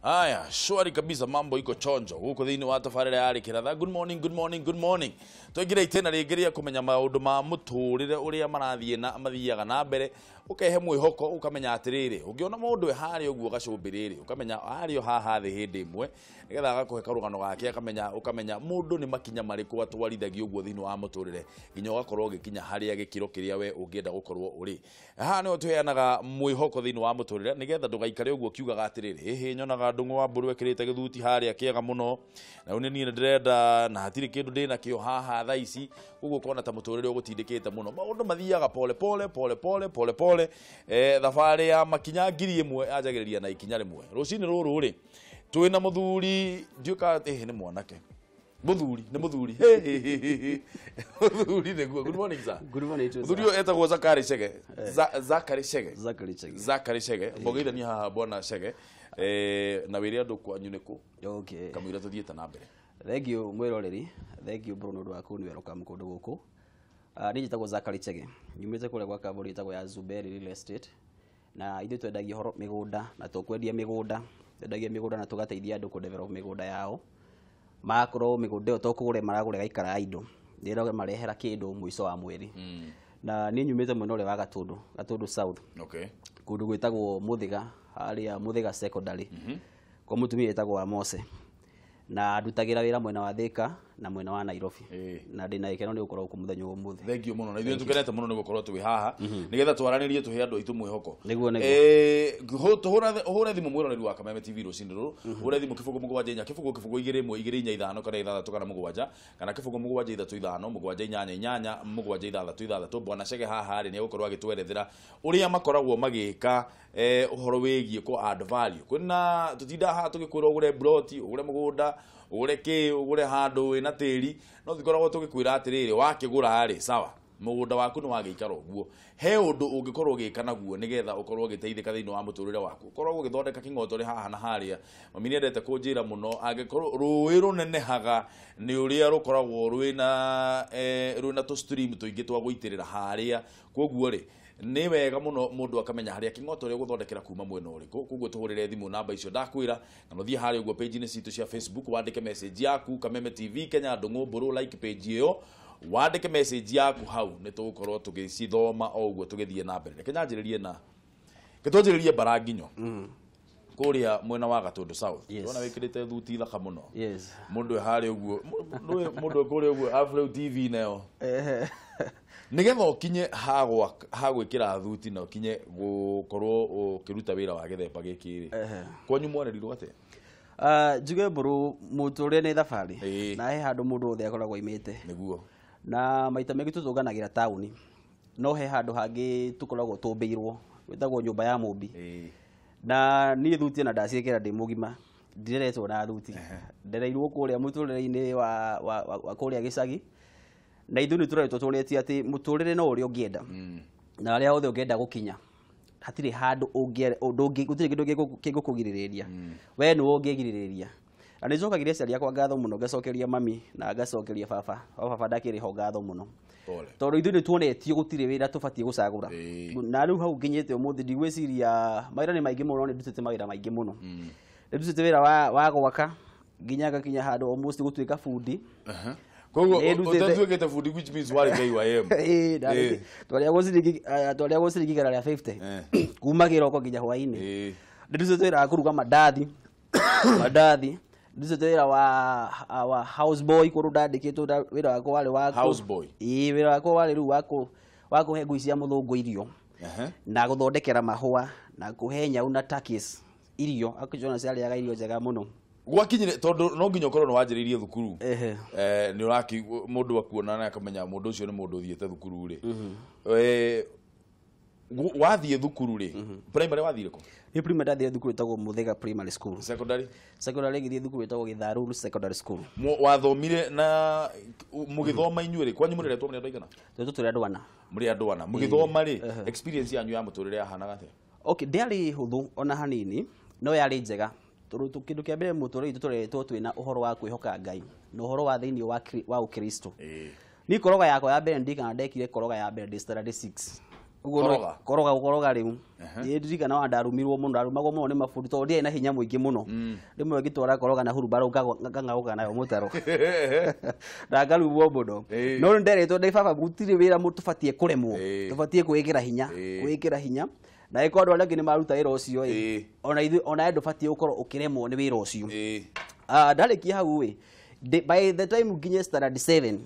Haya, shwari kabisa, mambo iko chonjo guku thiini wa tabarĩra ya Rĩkĩratha. Good morning, good morning, good morning. Twaingĩra itĩna rĩngĩ rĩa kũmenya maũndũ ma mũtũrĩre ũrĩa marathiĩ na mathiaga na mbere, ũkehe mwĩhoko, ũkamenya atĩrĩrĩ, ũngĩona mũndũ e harĩa ũguo gacũmbĩrĩ-rĩ, ũkamenya harĩa o haha thĩ hĩndĩ ĩmwe, nĩgetha agakũhe karũgano gake, akamenya ũkamenya mũndũ nĩ makinya marĩkũ atwarithagia ũguo thĩinĩ wa mũtũrĩre nginya ũgakorwo ũgĩkinya harĩa gĩkĩro kĩrĩa we ũngĩenda gũkorwo ũrĩ. Haha nĩho tũheanaga mwĩhoko thĩinĩ wa mũtũrĩre nĩgetha ndũgaikare ũguo ũkiugaga atĩrĩrĩ, hĩhĩ nyonaga Ndung'u wa Mbũrũ ekĩrĩte gĩthuti harĩa kĩega mũno, na rĩu nĩ niĩ ndĩrenda na hatirĩ kĩndũ ndĩnakĩo haha thaa ici, koguo ũkona ta mũtũrĩre ũgũtindĩkĩte mũno. Maũndũ mathiaga pole pole pole pole pole pole. Thabarĩ ya makinya 1000 yanjagĩrĩria na ikinya rĩmwe. Rũcinĩ rũrũ rĩ, twĩna mũthuri, ndiũĩ kana ĩhĩ nĩ mwanake. Mũthuri, nĩ mũthuri. Mũthuri nĩguo. Good morning, sir. Good morning to you, Mũthuri sir. ũyũ etagwo Zakari Chege. Zakari Chege. Zachary Chege. Zakari Chege. Mbogithania haha bwana Chege. Na wĩre andũ kwanyu nĩ kũ? Okay. Kamũira tũthiĩte na mbere. Thank you mwĩroreri. Thank you bro nĩ ũndũ wa kũni welcome kũndũ gũkũ. Niĩ njĩtagwo Zachary Chege. Nyumĩte kũrĩa gwa kambuni ĩtagwo ya Zuberi Real Estate. Na ithuĩ twendagia ũhoro mĩgũnda na tũkwendia mĩgũnda. Twendagia mĩgũnda na tũgateithia andũ kũ develop mĩgũnda yao. Magakorwo mĩgũnda ĩyo to kũgũra maragũra ĩgaikara idle. Nĩ ĩramarehera kĩndũ mũico wa mweri. Na niĩ nyumĩte mwena ũrĩa wa Gatũndũ, Gatũndũ South. Okay. Kũndũ gwĩtagwo Mũthĩga, harĩa Mũthĩga Secondary. Kwa mũtumia wĩtagwo wa Mose. Na ndutagĩra wĩra mwena wa Thika na mwena wa Nairobi. Na ndĩna gĩkeno nĩ gũkorwo gũkũ mũthenya wa ũmũthĩ. Thank you mũno. Na ithuĩ tũkenete mũno nĩ gũkorwo twĩ haha nĩgetha twaranĩrie tũhe andũ aitũ mwĩhoko. Nĩguo, nĩguo. Hũra thimũ mwĩroreri wa Kameme TV rũcinĩ rũrũ. Hũra thimũ 0 7 4 0 0 2 1 2 4 5 kana 6 kana 7 kana 0 7 3 5 7 8 8 7 6 6. Bwana Chege haha rĩ nĩ egũkorwo agĩtwerethera ũrĩa makoragwo magĩka ũhoro wĩgiĩ kũ add value. Kwĩna tũtindaga haha tũgĩkwĩra ũgũre ploti, ũgũre mũgũnda, ũgũre kĩ, ũgũre handũ wĩna tĩri, no tũkoragwo tũgĩkwĩra atĩrĩrĩ, wakĩgũra rĩ, sawa, mũgũnda waku nĩ wagĩikara ũguo, he ũndũ ũngĩkorwo ũgĩka naguo nĩgetha ũkorwo ũgĩteithĩka thĩinĩ wa mũtũrĩre waku, ũkorwo ũgĩthondeka kĩng'otore haha na harĩa. Mami nĩendete kũnjĩra mũno, angĩkorwo rũĩ rũnenehaga nĩ ũrĩa rũkoragwo rwĩna tũ stream tũingĩ twa gũitĩrĩra harĩa. Koguo rĩ, nĩ wega mũno mũndũ akamenya harĩa kĩng'otore ũgũthondekera kuma mwena ũrĩkũ. Koguo tũhũrĩre thimũ namba icio ndakwĩra, kana ũthiĩ harĩa ũguo page-inĩ citũ cia Facebook, wandĩke message yaku Kameme TV Kenya Ndung'u Mbũrũ, like page ĩyo, wandĩke message yaku hau, nĩ tũgũkorwo tũgĩcithoma o ũguo tũgĩthiĩ na mbere. Reke nyanjĩrĩrie na reke twanjĩrĩrie Mbaranginyo kũrĩa mwena wa Gatũndũ South. Yes. Ndĩrona wĩkĩrĩte thuti thaka mũno. Yes. Mũndũ e harĩa ũguo, mũndũ e kũrĩa ũguo Afro TV nayo. Nĩgetha ũkinye ha gwĩkĩra thuti na ũkinye gũkorwo ũkĩruta wĩra wa gĩthemba gĩkĩ rĩ, kwanyu mwarerirwo atĩa? Njuge Mbũrũ, mũtũrĩre nĩ thabarĩ. Na he handũ mũndũ wothe akoragwo aimĩte. Nĩguo. Na maita maingĩ tũtũnganagĩra taũni, no he handũ hangĩ tũkoragwo tũmbĩirwo, gwĩtagwo nyũmba ya mũmbi. Na niĩ thuti ona ndaciĩkĩra ndĩ mũgima, ndireretwo na thuti. Ndereirwo kũrĩa mũtũrĩre-inĩ wa kũrĩa gĩcagi. Na ithuĩ nĩ tũreretwo tũrĩtie atĩ mũtũrĩre no ũrĩa ũngĩenda. Na harĩa hothe ũngĩenda gũkinya, hatirĩ handũ gũtirĩ kĩndũ kĩngĩkũgirĩrĩria. We nĩwe ũngĩgirĩrĩria. Na nĩ njokagĩria aciari akwa ngatho mũno, ngacokeria mami na ngacokeria baba. O baba ndakĩrĩ ho ngatho mũno. Pole. Tondũ ithuĩ nĩ tuonetio gũtirĩ wĩra tũbatiĩ gũcagũra. Na rĩu hau nginyĩte ũmũthĩ ndigwĩciria mawĩra nĩ maingĩ mũno, nĩ ndutĩte mawĩra maingĩ mũno. Nĩ ndutĩte wĩra wa gwaka nginya ngakinya handũ almost gũtuĩka bundi. Koguo Nĩ ndutĩte ũtatuĩkĩte bundi, which means warĩ KYM. Ĩĩ, twarĩagwo ciringi igana rĩa 50. Kuma kĩroko nginya hwaĩ-inĩ. Nĩ ndutĩte wĩra wa kũruga mandathi. Mandathi. Ndutĩte wĩra wa house boy, kũndũ ndandĩkĩtwo, wĩra wakwa warĩ wa House boy. Ĩĩ, wĩra wakwa warĩ rĩu wa kũhe ngui cia mũthũngũ irio. Na gũthondekera mahũa, na kũhe nyau na turkeys irio. Akĩnjona ciarĩaga irio njega mũno. Gwakinyire tondũ no nginya ũkorwo nĩ wanjĩrĩirie thukuru. Nĩ ũraki mũndũ akuona na akamenya mũndũ ũcio nĩ mũndũ ũthiĩte thukuru rĩ. Wathiĩ thukuru rĩ, primary wathire kũ? Niĩ primary ndathire thukuru ĩtagwo Mũthĩga Primary School. Secondary? Secondary ngĩthiĩ thukuru ĩtagwo Gĩtharuru Secondary School. Wathomire na mũgĩthoma inyuĩ rĩ, kwanyu mũreretwo mũrĩ andũ aigana? Tũretwo tũrĩ andũ ana. Mũrĩ andũ ana. Mũgĩthoma rĩ, experience yanyu ya mũtũrĩre yahanaga atĩa? Okay, ndĩarĩ hũthũ ona hanini, no yarĩ njega. Tondũ kĩndũ kĩa mbere mũtũrĩre witũ tũreretwo twĩna ũhoro wa kwĩhoka Ngai na ũhoro wa thĩinĩ wa Ũkristo. Niĩ koroga yakwa ya mbere ndirikana ndekire koroga ya mbere ndĩ standard 6. Ũguo koroga gũkoroga rĩu ndirikana wa ndarumirwo mũno, ndarumagwo mũno nĩ mabundi tondũ ndiarĩ na hinya mũingĩ mũno. Rĩmwe ngĩtwara koroga na hurumbarũ ngang'aũka nayo mũtaro na ngarumwo mũno. No nĩnderetwo ndĩ baba gũtirĩ wĩra tũbatiĩ kũremwo, tũbatiĩ kwĩkĩra hinya, kwĩkĩra hinya. Na ĩkorwo andũ arĩa angĩ nĩ maruta wĩra ũcio ĩ, ona ithuĩ ona we ndũbatiĩ gũkorwo ũkĩremwo nĩ wĩra ũcio. Ndarĩkia hau ĩ, by the time nginye standard 7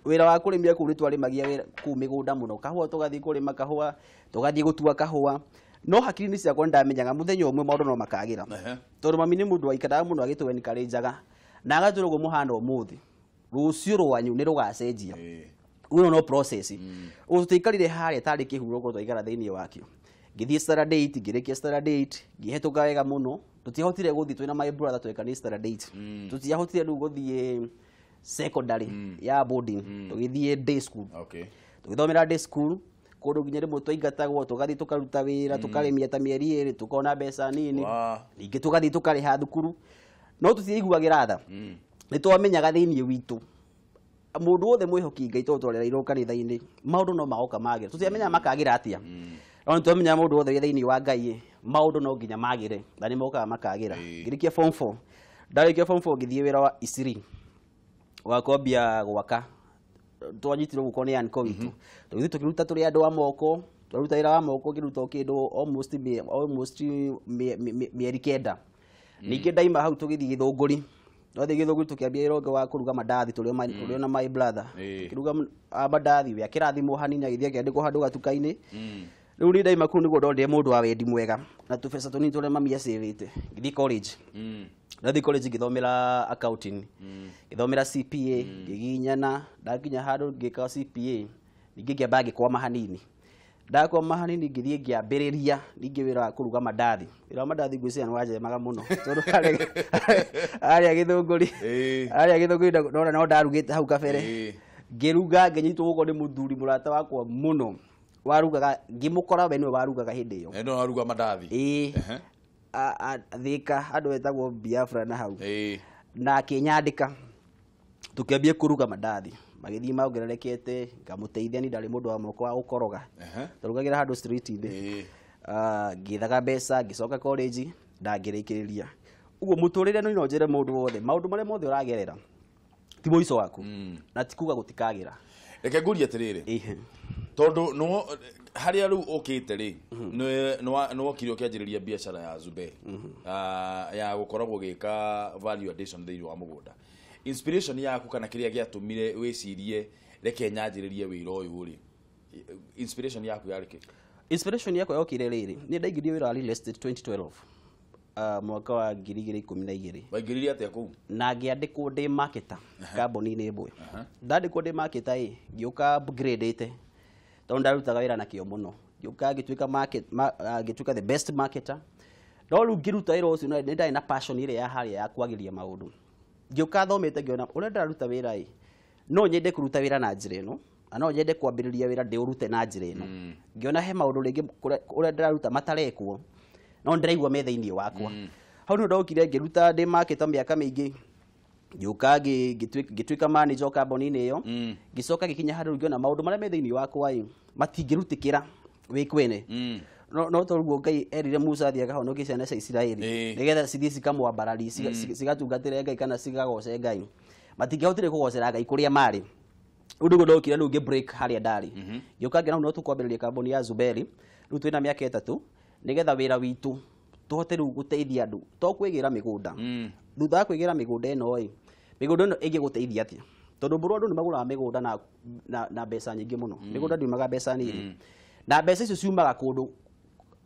wĩra wa kũrĩmia kũu nĩtwarĩmagia wĩra kũu mĩgũnda mũno, kahũa tũgathiĩ kũrĩma kahũa, tũgathiĩ gũtua kahũa. No hakiri-inĩ ciakwa nĩndamenyaga mũthenya ũmwe maũndũ no makagĩra, tondũ mami nĩ mũndũ waikaraga mũno agĩtũ encourage-aga na agatwĩra ũguo mũhana ũmũthĩ, rũciũ rwanyu nĩ rũgacenjia. Ũyũ no process. Ũguo tũtiaikarire harĩa tarĩ kĩhurũko twaikara thĩinĩ wakĩo. Ngĩthiĩ standard 8, ngĩrĩkia standard 8, ngĩhetũka wega mũno. Tũtiahotire gũthiĩ twĩna my brother tweka nĩ standard 8. Tũtiahotire rĩu gũthiĩ secondary ya boarding, tũgĩthiĩ day school. Tũgĩthomera day school kũndũ nginya rĩmwe twaingatagwo tũgathiĩ tũkaruta wĩra, tũkarĩmia ta mĩeri 2 tũkona mbeca nini, ningĩ tũgathiĩ tũkarĩha thukuru. No tũtiaiguagĩra tha, nĩ twamenyaga thĩinĩ witũ mũndũ wothe mwĩhoki Ngai tondũ twarereirwo kanitha-inĩ maũndũ no magoka magĩre. Tũtiamenyaga makagĩra atĩa, no nĩ twamenyaga mũndũ wothe wĩ thĩinĩ wa Ngai maũndũ no nginya magĩre, na nĩ mokaga makagĩra. Ngĩrĩkia form 4, ndarĩkia form 4 ngĩthiĩ wĩra wa Isiri wa kwambia gwaka. Twanyitirwo guoko nĩ anko witũ, tũgĩthiĩ tũkĩruta tũrĩ andũ a moko, twaruta wĩra wa moko ngĩruta o kĩndũ almost mĩeri 9. Ningĩ ndaima hau tũgĩthiĩ Gĩthũngũri, twathiĩ Gĩthũngũri tũkĩambia wĩra ũngĩ wa kũruga mandathi tũrĩ na my brother. Tũkĩruga mandathi, we akĩrathimwo hanini agĩthiĩ akĩandĩkwo handũ gatuka-inĩ. Rĩu niĩ ndaima kũu nĩguo ndonire mũndũ wa wendi mwega na tũbeca tũnini tũrĩa mami acĩvĩte, ngĩthiĩ college. Ndathiĩ college ngĩthomera accounting, ngĩthomera CPA, ngĩginyana ndakinya handũ ngĩka CPA. Ningĩ ngĩamba ngĩkwama hanini, ndakwama hanini ngĩthiĩ ngĩambĩrĩria ningĩ wĩra wa kũruga mandathi. Wĩra wa mandathi ngwĩciria nĩ wanjemaga mũno tondũ harĩa Gĩthũngũri, harĩa Gĩthũngũri ndona no ndarugĩte hau kabere. Ngĩruga ngĩnyitwo guoko nĩ mũthuri mũrata wakwa mũno warugaga, ngĩmũkora we nĩwe warugaga hĩndĩ ĩyo. No waruga mandathi? Ĩĩ. Thika andũ etagwo Biafra na hau, na akĩnyandĩka tũkĩambia kũruga mandathi, magĩthiĩ mongererekete, ngamũteithia. Ni ndarĩ mũndũ wa moko wa gũkoroga, twarugagĩra handũ street-inĩ. Ngĩethaga mbeca, ngĩcoka college ndangĩrĩkĩrĩria. Ũguo mũtũrĩre no njĩre mũndũ wothe maũndũ marĩa mothe ũragerera ti mũico waku, na ti kuga gũtikagĩra. Reke ngũrie atĩrĩrĩ, tondũ no harĩa rĩu ũkĩte rĩ, nĩ wokire ũkĩanjĩrĩria biacara ya Zuberi ya gũkoragwo ũgĩka value addition thĩinĩ wa mũgũnda. Inspiration yaku kana kĩrĩa gĩatũmire wĩcirie reke nyanjĩrĩrie wĩra ũyũ rĩ, inspiration yaku yarĩ kĩ? Inspiration yakwa yokire rĩrĩ, nĩ ndaingĩrire wĩra wa real estate 2012, mwaka wa 2012. Waingĩrire atĩa kũu? Na ngĩandĩkwo ndĩ marketer kambuni-inĩ ĩmwe. Ndandĩkwo ndĩ marketer ĩ, ngĩũka upgrade-ĩte tondũ ndarutaga wĩra na kĩo mũno, ngĩũka ngĩtuĩka market ngĩtuĩka the best marketer. No rĩu ngĩruta wĩra ũcio nĩ ndarĩ na passion ĩrĩa ya harĩa ya kwagĩria maũndũ. Ngĩũka thomete ngĩona ũrĩa ndĩraruta wĩra ĩ, no nyende kũruta wĩra na njĩra ĩno, na no nyende kwambĩrĩria wĩra ndĩũrute na njĩra ĩno. Ngĩona he maũndũ rĩngĩ ũrĩa ndĩraruta matarekwo, no ndĩraigua me thĩinĩ wakwa. Hau nĩ ndokire ngĩruta ndĩ marketer mĩaka mĩingĩ, ngĩũka ngĩtuĩka manager kambuni-inĩ ĩyo. Ngĩcoka ngĩkinya handũ ngĩona maũndũ marĩa me thĩinĩ wakwa ĩ matingĩrutĩkĩra wĩ kwene. No toguo Ngai erire Musa athiĩ akahonokie ciana cia Isiraeli nĩgetha cithiĩ cikamwambararie, cigatungatĩre Ngai kana cigagoce Ngai, matingĩahotire kũgocera Ngai kũrĩa marĩ. Rĩu nĩguo ndokire rĩu ngĩ break harĩa ndarĩ, ngĩũka ngĩona no tũkwambĩrĩria kambuni ya Zuberi rĩu twĩna mĩaka 3, nĩgetha wĩra witũ tũhote rĩu gũteithia andũ to kwĩgĩra mĩgũnda. Thutha wa kwĩgĩra mĩgũnda ĩno ĩ, mĩgũnda ĩno ĩngĩgũteithia atĩa? Tondũ mbũrũ andũ nĩ magũraga mĩgũnda na mbeca nyingĩ mũno. Mĩgũnda ndiumaga mbeca nini, na mbeca icio ciumaga kũndũ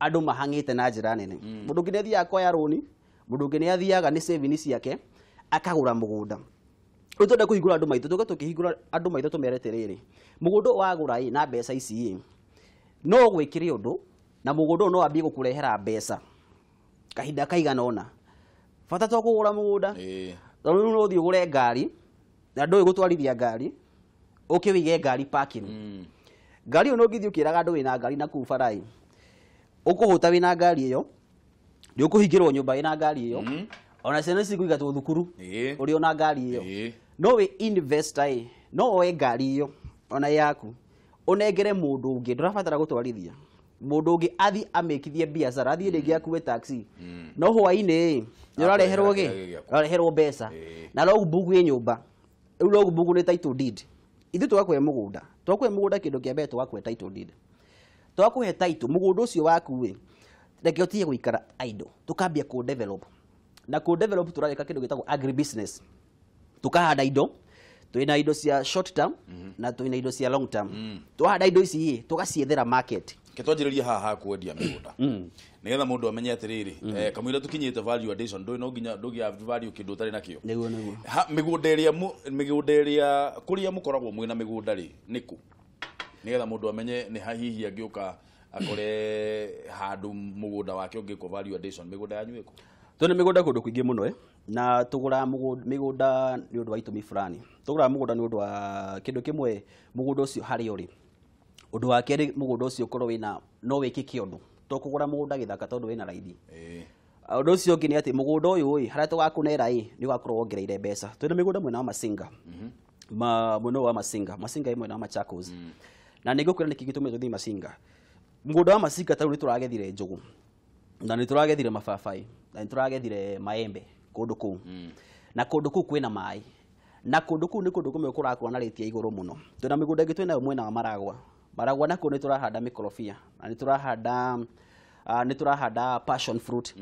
andũ mahang'ĩte na njĩra nene. Mũndũ ũngĩ nĩ athiaga kuoya rũni, mũndũ ũngĩ nĩ athiaga nĩ savings ciake akagũra mũgũnda. Rĩu twenda kũhingũra andũ maitũ, tũke tũkĩhingũra andũ maitũ tũmere atĩrĩrĩ, mũgũnda ũyũ wagũra ĩ na mbeca ici ĩ, no gwĩkĩre ũndũ na mũgũnda ũyũ no wambie gũkũrehera mbeca kahinda kaigana ũna. Bata to kũgũra mũgũnda, tondũ rĩu no ũthiĩ ũgũre ngari na ndũĩ gũtwarithia ngari, ũke wĩige ngari parking. Ngari ĩyo no ũngĩthiĩ ũkĩraga andũ wĩna ngari na kũu bara ĩ, ũkũhũta wĩna ngari ĩyo, nĩ ũkũhingĩrwo nyũmba wĩna ngari ĩyo, ona ciana cikũingatwo thukuru ũrĩ ona ngari ĩyo. No wĩ investor ĩ, no woe ngari ĩyo ona yaku Ũnengere mũndũ ũngĩ, ndũrabatara gũtwarithia. Mũndũ ũngĩ athiĩ amĩkithie biacara, athiĩ rĩngĩ akue taxi. No hwaĩ-inĩ nĩ ũrareherwo gĩ? Ũrareherwo mbeca. Na logbook ĩ nyũmba. Rĩu logbook nĩ title deed. Ithuĩ tũgakũhe mũgũnda. Twakũhe mũgũnda kĩndũ kĩa mbere tũgakũhe title deed. Twakũhe title, mũgũnda ũcio waku ĩ, reke ũtige gũikara idle. Tũkambia kũ develop. Na kũ develop tũrareka kĩndũ gĩtagwo agribusiness. Tukahanda indo, twina indo cia short term na twina indo cia long term. Twahanda indo ici ĩ, tugaciethera market. Ke twanjĩrĩrie haha ha kwendia mĩgũnda nĩgetha mũndũ amenye atĩrĩrĩ, kamũira tũkinyĩte value addition, ndũĩ no nginya ndũgĩa value kĩndũ ũtarĩ nakĩo. Nĩguo nĩguo. Mĩgũnda ĩrĩa mĩgũnda ĩrĩa kũrĩa mũkoragwo mwĩna mĩgũnda rĩ nĩkũ, nĩgetha mũndũ amenye nĩ ha hihi angĩũka akore handũ mũgũnda wake ũngĩkwo value addition. Mĩgũnda yanyu ĩkũ? Twĩna mĩgũnda kũndũ kũingĩ mũno na tũgũraga mĩgũnda nĩ ũndũ wa itũmi fulani. Tũgũraga mũgũnda nĩ ũndũ wa kĩndũ kĩmwe, mũgũnda ũcio harĩa ũrĩ. Ũndũ wa kerĩ, mũgũnda ũcio ũkorwo wĩna no wĩkĩke ũndũ, to kũgũra mũgũnda gĩthaka tondũ wĩna raithi. Ũndũ ũcio ũngĩ nĩ atĩ mũgũnda ũyũ ĩ, harĩa tũgakũnera ĩ, nĩ ũgakorwo wongereire mbeca. Twĩna mĩgũnda mwena wa Masinga. Mwena wa Masinga, Masinga ĩ mwena wa Machakos. Na nĩ ngũkwĩra nĩkĩ gĩtũmĩte tũthiĩ Masinga. Mũgũnda wa Masinga tarĩu nĩ tũragethire njũgũ, na nĩ tũragethire mababaĩ, na nĩ tũragethire maembe kũndũ kũu. Na kũndũ kũu kwĩna maĩ. Na kũndũ kũu nĩ kũndũ kũmwe kũrakũra na rate ya igũrũ mũno. Twĩna mĩgũnda ĩngĩ twĩnayo mwena wa Maragwa. Maragwa nakuo nĩ tũrahanda mĩkorobia, na nĩ tũrahanda passion fruit.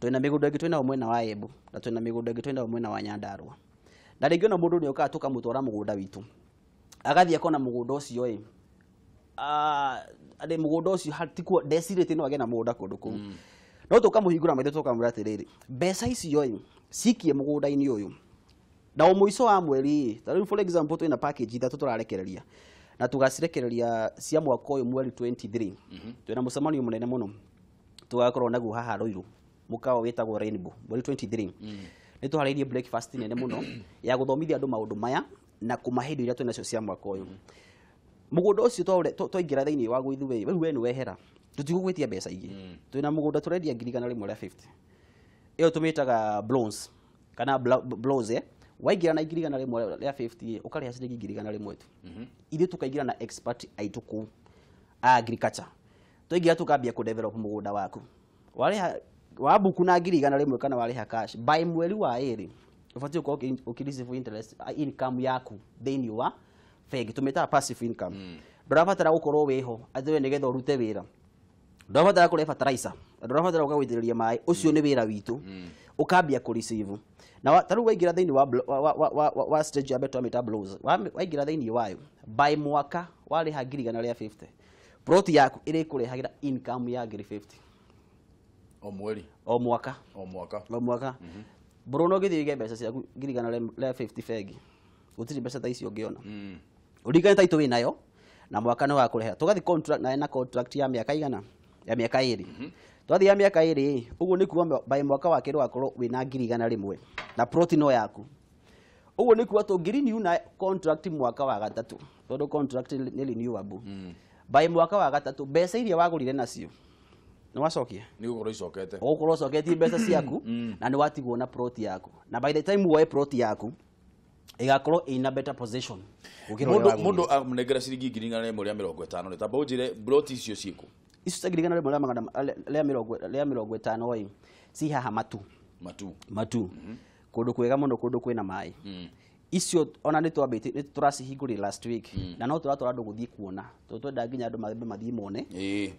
Twĩna mĩgũnda ĩngĩ twĩnayo mwena wa Embu, na twĩna mĩgũnda ĩngĩ twĩnayo mwena wa Nyandarua. Na rĩngĩ ona mũndũ nĩ okaga tũkamũtwara mũgũnda witũ. Agathiĩ akona mũgũnda ũcio ĩ, arĩ mũgũnda ũcio hatikuo ndecirĩtie no agĩe na mũgũnda kũndũ kũu. No tũkamũhingũra maitho tũkamwĩra atĩrĩrĩ, mbeca icio ĩ, cikie mũgũnda-inĩ ũyũ. Na o mũico wa mweri, ta rĩu for example twĩna package ithatũ tũrarekereria. Na tũgacirekereria cia mwaka ũyũ mweri 23. Twĩna mũcemanio mũnene mũno tũgakorwo naguo haha Ruiru, mũkawa wĩtagwo Rainbow, mweri 23. Nĩ tũharĩirie breakfast nene mũno ya gũthomithia andũ maũndũ maya na kũmahe indo iria twĩnacio cia mwaka ũyũ. Mũgũnda ũcio twaingĩra thĩinĩ waguo ithuĩ, rĩu we nĩ wehera, tũtigũgwĩtia mbeca ingĩ. Twĩna mũgũnda tũrendia 150,000. Ĩyo tũmĩtaga blows kana blows, Waingĩra na 150,000 ũkarĩha ciringi 100,000 tu. Ithuĩ tũkaingĩra na expert aitũ kũu agriculture. Twaingĩra tũkambia kũ develop mũgũnda waku. Warĩha wabuku na 100,000 kana warĩha cash by mweri wa ĩrĩ, ũbatiĩ gũkorwo ũkĩ receive interest income yaku thĩinĩ wa bengi, tũmĩtaga passive income. Ndũrabatara gũkorwo wĩho atĩ we nĩgetha ũrute wĩra. Ndũrabatara kũrehe fertilizer, ndũrabatara gũka gũitĩrĩria maĩ, ũcio nĩ wĩra witũ. Ũkambia kũ receive. Na ta rĩu waingĩra thĩinĩ wa stage ya mbere twamĩta blows, waingĩra thĩinĩ wayo by mwaka warĩha 150,000. Plot yaku ĩrĩkũrehagĩra income ya 50,000. O mweri. O mwaka. O mwaka. O mwaka. Mbũrũ no ũngĩthiĩ ũige mbeca ciaku 150,000 bengi, gũtirĩ mbeca ta icio ũngĩona. Ũririkane title wĩnayo na mwaka nĩ wakũrĩha. Tũgathiĩ contract na contract ya mĩaka igana, ya mĩaka ĩrĩ. Twathiĩ ya mĩaka ĩrĩ, ũguo nĩ kuga by mwaka wa kerĩ ũgakorwo wĩna 100,000 na plot no yaku. Ũguo nĩ kuga tũngĩ renew na contract mwaka wa gatatũ, tondũ contract nĩ renewable. By mwaka wa gatatũ mbeca iria wagũrire nacio nĩ wacokia? Nĩ gũkorwo icokete. Ũgũkorwo ũcoketie mbeca ciaku na nĩ watigwo na plot yaku. Na by the time woe plot yaku ĩgakorwo ĩna better position. Mũndũ amũnengera ciringi 150,000 nĩ tamba ũnjĩre plot icio ciĩkũ? Icio cia 150,000 ĩ, ci haha Matu. Matu. Matu. Kũndũ kwega mũno, kũndũ kwĩna maĩ. Icio ona nĩ twambĩtie, nĩ tũracihingũrire last week. Na no tũratwara andũ gũthiĩ kuona. Tondũ twenda nginya andũ mambe mathiĩ mone.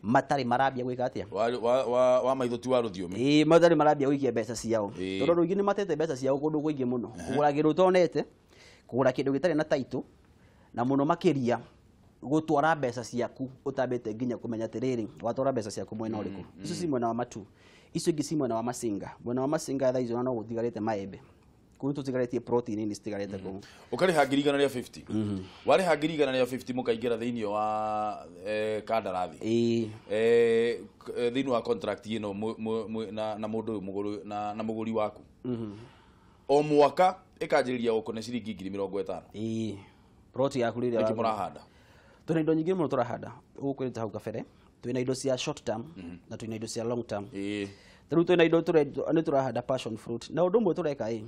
Matarĩ marambia gwĩka atĩa? Wa maitho ti wa rũthiomi. Matarĩ marambia gũikia mbeca ciao. Tondũ andũ aingĩ nĩ matete mbeca ciao kũndũ kũingĩ mũno. Kũgũra kĩndũ ũtonete, kũgũra kĩndũ gĩtarĩ na title, na mũno makĩria gũtwara mbeca ciaku ũtambĩte nginya kũmenya atĩrĩrĩ, watwara mbeca ciaku mwena ũrĩkũ. Icio ci mwena wa Matu. Icio ingĩ ci mwena wa Masinga. Mwena wa Masinga thaa icio no gũtigarĩte maembe. Kũu tũtigarĩtie protein nini citigarĩte kũu. Ũkarĩha 150,000. Warĩha 150,000 mũkaingĩra thĩinĩ wa kandarathi. Thĩinĩ wa contract ĩno na mũndũ ũyũ mũgũri na mũgũri waku. O mwaka ĩkanjĩrĩria gũkũne ciringi 50,000. Plot yaku rĩrĩa Nĩkĩ wagũra. mũrahanda? Twĩna indo nyingĩ mũno tũrahanda. Ũgũkwĩrĩte hau kabere. Twĩna indo cia short term na twĩna indo cia long term. Rĩu twĩna indo nĩ tũrahanda passion fruit. Na ũndũ ũmwe tũreka ĩ,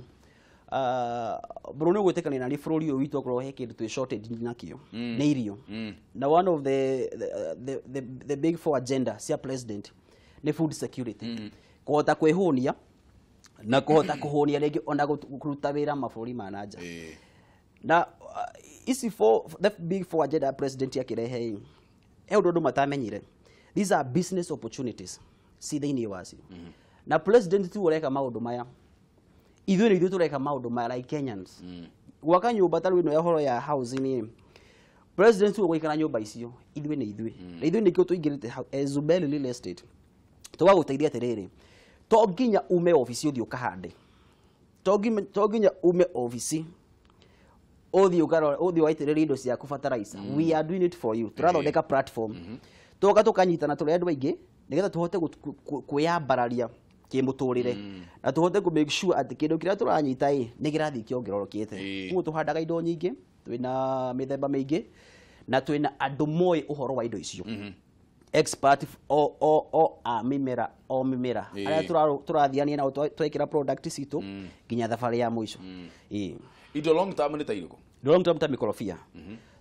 Bro nĩ ũgwĩtĩkania na niĩ bũrũri ũyũ witũ okorwo he kĩndũ twĩ shortage nakĩo nĩ irio. Na one of the big four agenda cia president nĩ food security, kũhota kwĩhũnia na kũhota kũhũnia rĩngĩ ona kũruta wĩra mabũrũri ma na nja. Na ici four, the big four agenda ya president akĩrehe ĩ, he ũndũ andũ matamenyire, these are business opportunities ci thĩinĩ wacio. Na president tu ũreka maũndũ maya, ithuĩ nĩ ithuĩ tũreka maũndũ maya like Kenyans. Gwaka nyũmba ta rĩu ĩno ya ũhoro ya housing ĩ, president tu ũgũikara nyũmba icio, ithuĩ nĩ ithuĩ. Na ithuĩ nĩkĩo tũingĩrĩte as Zuberi Real Estate, tũgagũteithia atĩrĩrĩ, to nginya ume obici ũthiĩ ũkahande, to nginya ume obici ũthiĩ ũkarora ũthiĩ waitĩrĩrie indo ciaku fertilizer. We are doing it for you. Tũrathondeka platform, tũgoka tũkanyitana tũrĩ andũ aingĩ nĩgetha tũhote kwĩyambararia kĩmũtũrĩre na tũhote kũ make sure atĩ kĩndũ kĩrĩa tũranyita ĩ nĩ kĩrathiĩ kĩongererokete. Koguo tũhandaga indo nyingĩ, twĩna mĩthemba mĩingĩ na twĩna andũ moĩ ũhoro wa indo icio, expert o a mĩmera o mĩmera arĩa tũrathiania nao twekĩra product citũ nginya thabarĩ ya mũico. Ĩĩ. Indo long term nĩ ta irĩkũ? Long term ta mĩkorobia,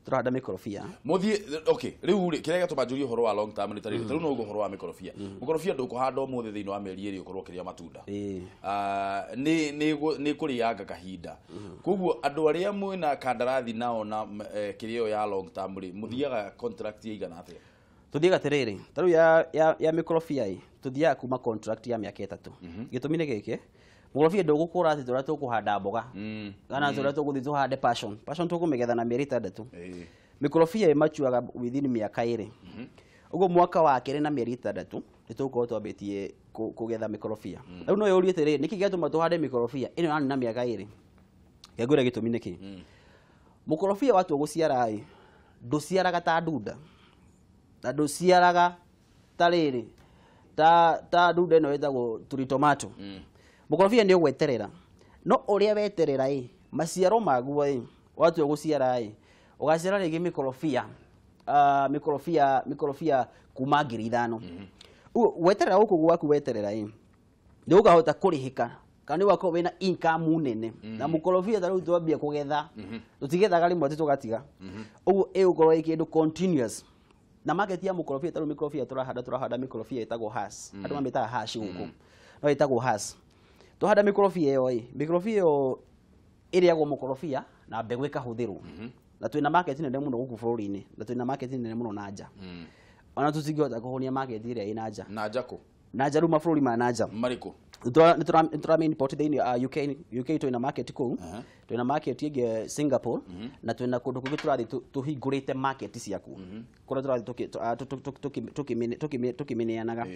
tũrahanda mĩkorobia. Muthie okay, riu ri kiria gĩatũma njũrie ũhoro wa long term nĩ ta rĩrĩ, ta rĩu no ũguo ũhoro wa mĩkorobia. Mũkorobia ndũkũhanda ũmũthĩ thĩinĩ wa mĩeri ĩrĩ ũkorwo ũkĩrĩa matunda. Nĩ kũrĩanga kahinda. Koguo andũ arĩa mwĩna kandarathi nao na kĩrĩa ĩyo ya long term rĩ, mũthiaga contract ya igana atĩa? Tuthiaga atĩrĩrĩ, ta rĩu ya mĩkorobia ĩ, tuthiaga kuma contract ya mĩaka 3. Gĩtũmi nĩ gĩkĩ, mũkorobia ndũgũkũra atĩ tũrĩa tũkũhanda mboga kana tũrĩa tũgũthiĩ tũhande passion. Passion tũkũmĩgetha na mĩeri 6. Mĩkorobia ĩmachuaga within mĩaka 2. Ũguo mwaka wa kerĩ na mĩeri 6 nĩ tũgũkorwo twambĩtie kũgetha mĩkorobia. Rĩu no yũrie atĩrĩrĩ, nĩkĩ gĩatũma tũhande mĩkorobia ĩno yani na mĩaka 2? Ngwĩre gĩtũmi nĩkĩ. Mũkorobia watua gũciara ĩ, ndũciaraga ta ndunda na ndũciaraga ta rĩrĩ ta ndunda ĩno ĩtagwo turi tomato. Mũkorobia nĩ ũgweterera, no ũrĩa weterera ĩ, maciaro maguo ĩ, watua gũciara ĩ, ũgaciara rĩngĩ mĩkorobia mĩkorobia kuma 5,000. Ũguo weterera gũkũ gwaku weterera ĩ, nĩ ũkahota kũrĩhĩka kana nĩ ũgakorwo wĩna income nene. Na mũkorobia ta rĩu twambia kũgetha, tũtigethaga rĩmwe atĩ tũgatiga. Ũguo ĩgũkorwo ĩ kĩndũ continuous. Na market ya mũkorobia ta rĩu mĩkorobia tũrahanda mĩkorobia ĩtagwo Hass. Andũ mamĩtaga hash gũkũ, no ĩtagwo Hass. Twahanda mĩkorobia ĩyo ĩ, mĩkorobia ĩyo ĩrĩagwo mũkorobia na mbegũ ĩkahũthĩrwo. Na twĩna market nene mũno gũkũ bũrũri-inĩ na twĩna market nene mũno na nja. Ona tũtingĩhota kũhũnia market ĩrĩa ĩ na nja. Na nja kũ? Na nja rĩu mabũrũri ma na nja. Marĩkũ? Nĩ tũra import thĩinĩ wa UK, twĩna market kũu, twĩna market ĩngĩ Singapore, na twĩna kũndũ kũngĩ tũrathiĩ tũhingũrĩte market ciakuo kũrĩa tũrathiĩ tũkĩmĩneanaga.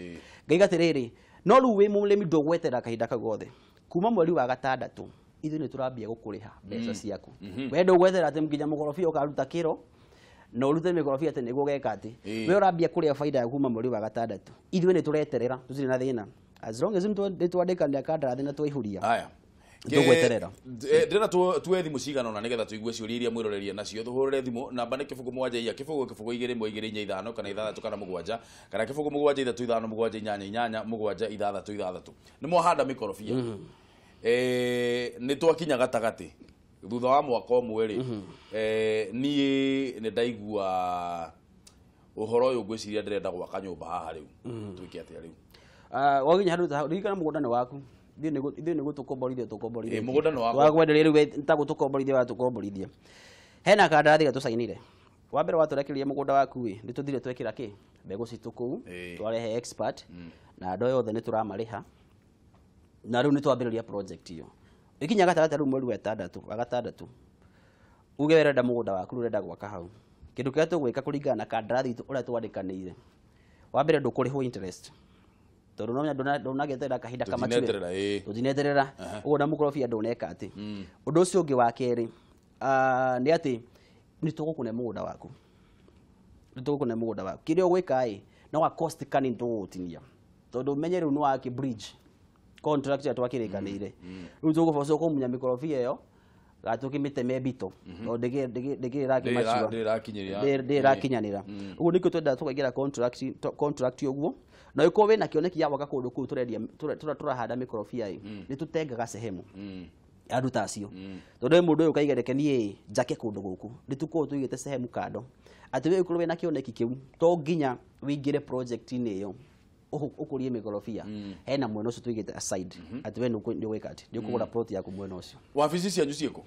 Ngaiga atĩrĩrĩ, no rĩu wĩ mũrĩmi ndũgweterera kahinda kau gothe. Kuma mweri wa 6 ithuĩ nĩ tũrambia gũkũrĩha mbeca ciaku. We ndũgweterera atĩ nginya mũkorobia ũkaruta kĩro na ũrute mĩkorobia atĩ nĩguo ũgeka atĩ. We ũrambia kũrĩa baida yaku kuma mweri wa 6. Ithuĩ nĩ tũreterera, tũtirĩ na thĩna. As long as nĩ twandĩkanĩra kandarathi na twaihuria. Haya. Tũgweterera. Ndĩrenda tuoe thimũ cigana ũna nĩgetha tũigue ciũria iria mwĩroreria nacio. Tũhũrĩre thimũ namba nĩ 0 7 inya 0 0 2 1 2 4 5 kana 6 kana 7 kana 0 7 3 5 7 8 8 7 6 6. Nĩ mwahanda mĩkorobia. Nĩ twakinya gatagatĩ thutha wa mwaka ũmwe rĩ, niĩ nĩ ndaigua ũhoro ũyũ, ngwĩciria ndĩrenda gwaka nyũmba haha rĩu. Twĩke atĩa rĩu? Wakinya handũ ta ririkana mũgũnda nĩ waku. Ithuĩ nĩ gũtũkomborithia tũkomborithia. Mũgũnda nĩ wakwa. Wakwenderia rĩu we ta gũtũkomborithia watũkomborithia. Hena kandarathi gatũcainire. Wa mbere watũrekereria mũgũnda waku ĩ, nĩ tũthire twekĩra kĩ? Mbegũ citũ kũu, twarehe expert na andũ othe nĩ tũramarĩha. Na rĩu nĩ twambĩrĩria project ĩyo. Ĩkinya gatagatĩ rĩu mweri wa 6, wa 6. Uge ũrenda mũgũnda waku, ũrenda gwaka hau. Kĩndũ kĩrĩa tũgwĩka kũringana na kandarathi itũ ũrĩa twandĩkanĩire. Wa mbere ndũkũrĩhwo interest. Tondũ no ndũnagĩeterera kahinda kamature. Tũtineterera, ĩĩ. Tũtineterera. Ũguo na mũkorobia ndũneka atĩ. Ũndũ ũcio ũngĩ wa kerĩ, nĩ atĩ nĩ tũgũkũne mũgũnda waku. Nĩ tũgũkũne mũgũnda waku. Kĩrĩa ũgwĩka ĩ, no ga cost kanini tũgũgũtinia. Tondũ ũmenye rĩu nĩ waki bridge contract ĩrĩa twakĩrĩkanĩire. Rĩu tũgũboco kũmunya mĩkorobia ĩyo, gatũkĩmĩteme mbito. Tondũ ndĩkĩrĩ ĩrakĩmachua. Ndĩrĩ Ndĩrakinyanĩra. Ũguo nĩkĩo twendaga tũkaingĩra contract ũguo. Na ũngĩkorwo wĩna kĩoneki gĩa gwaka kũndũ kũu tũrendia, tũrahanda mĩkorobia ĩ, nĩ tũtengaga sehemu. Andũ ta acio tondũ he mũndũ ũyũ ũkaiga reke niĩ njake kũndũ gũkũ nĩ tũkoragwo tũigĩte sehemu kando atĩ we ũkorwo wĩna kĩoneki kĩu to nginya wĩingĩre project-inĩ ĩyo ũkũrie mĩkorobia. Hena mwena ũcio tũigĩte aside atĩ we nĩ ũgwĩka atĩ nĩ ũkũgũra plot yaku mwena ũcio. Wabici cianyu ciĩkũ?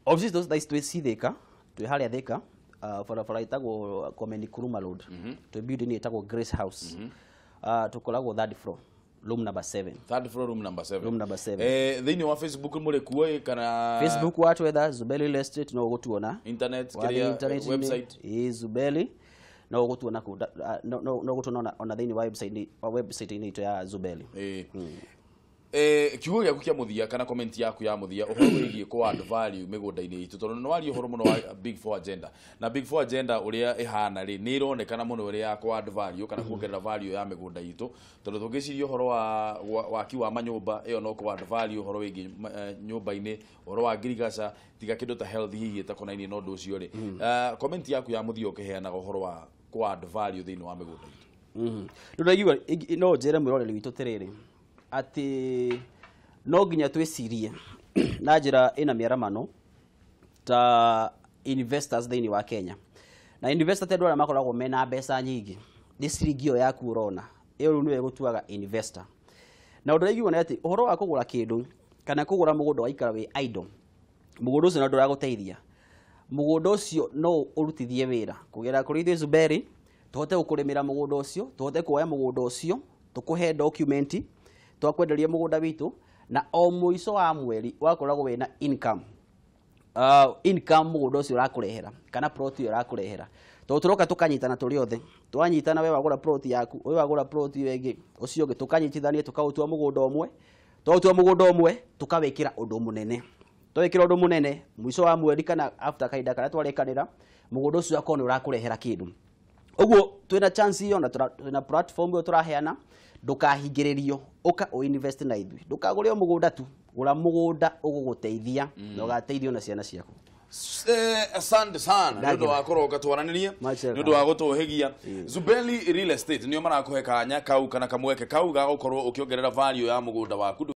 Obici citũ thaa ici twĩ ci Thika, twĩ harĩa Thika, barabara ĩtagwo Kwame Nkrumah Road, twĩ building ĩtagwo Grace House. Tũkoragwo third floor, room number 7. Third floor, room number 7. Room number 7. Thĩinĩ wa Facebook mũrĩ kuo ĩ, kana Facebook watwetha Zubeli Real Estate no ũgũtuona. Internet? Wathiĩ kĩrĩa internet-inĩ, website? Ĩ, Zubeli no ũgũtuona kũu, no ũgũtuona ona thĩinĩ wa website-inĩ itũ ya Zubeli. Kiugo gĩaku kĩa mũthia kana comment yaku ya mũthia ũhoro wĩgiĩ kũ add value mĩgũnda-inĩ itũ, tondũ nĩ waria ũhoro mũno wa Big Four agenda, na Big Four agenda ũrĩa ĩhana rĩ, nĩ ĩronekana mũno ĩrĩ ya kũ add value kana kuongerera value ya mĩgũnda itũ, tondũ tũngĩciria ũhoro wa waki wa manyũmba ĩyo no kũ add value ũhoro wĩgiĩ nyũmba-inĩ, ũhoro wa ngirigaca, tiga kĩndũ ta health hihi ĩtakonainie na ũndũ ũcio rĩ. Comment yaku ya mũthia ũkĩheanaga ũhoro wa kũ add value thĩinĩ wa mĩgũnda itũ. Rĩu ndaigua no njĩre mwĩroreri witũ atĩrĩrĩ, atĩ no nginya twĩcirie na njĩra ĩna mĩaramano ta investors thĩinĩ wa Kenya. Na investor ti andũ arĩa makoragwo mena mbeca nyingĩ, nĩ ciringi ĩyo yaku ũrona ĩyo rĩu nĩyo ĩgũtuaga investor. Na ũndũ ũrĩa ingĩuga nĩ atĩ ũhoro wa kũgũra kĩndũ kana kũgũra mũgũnda waikara wĩ idle, mũgũnda ũcio no ndũragũteithia. Mũgũnda ũcio no ũrutithie wĩra kũgerera kũrĩ ithuĩ Zuberi, tũhote gũkũrĩmĩra mũgũnda ũcio, tũhote kuoya mũgũnda ũcio, tũkũhe document, twakwenderia mũgũnda witũ, na o mũico wa mweri wakoragwo wĩna income. Income mũgũnda ũcio ũrakũrehera kana plot ĩyo ĩrakũrehera, tondũ tũroka tũkanyitana tũrĩ othe, twanyitana we wagũra plot yaku, we wagũra plot ĩyo ĩngĩ, ũcio ũngĩ, tũkanyitithania tũkaũtua mũgũnda ũmwe, twaũtua mũgũnda ũmwe tũkawĩkĩra ũndũ mũnene, twawĩkĩra ũndũ mũnene mũico wa mweri kana after kahinda karĩa twarĩkanĩra, mũgũnda ũcio ũgakorwo nĩ ũrakũrehera kĩndũ. Ũguo twĩna chance ĩyo na twĩna platform ĩyo tũraheana, ndũkahingĩrĩrio, ũka ũ invest na ithuĩ, ndũkagũre o mũgũnda tu, gũra mũgũnda ũgũgũteithia na ũgateithio na ciana ciaku. Asante sana nĩ ũndũ wa kũroka twaranĩrie, Much nĩ ũndũ wa gũtũhĩgia. Zubeli Real Estate nĩo marakũhe kanya kau kana kamweke kau ga gũkorwo ũkĩongerera value ya mũgũnda waku.